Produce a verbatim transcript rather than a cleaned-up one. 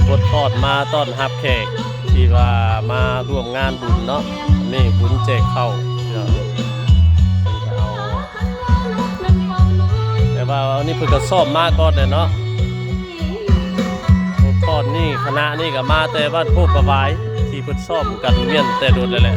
รถทอดมาต้อนรับแขกที่ว่ามาร่วมงานบุญเนาะ นี่บุญแจกข้าวเนาะ เพิ่นก็เอา แต่ว่าอันนี้เพิ่นก็ซ้อมมาก่อนแหละเนาะ รถทอดนี่คณะนี่ก็มาแต่บ้านโคกกระบาย ที่เพิ่นซ้อมกันเมียนแต่โดนแล้วแหละ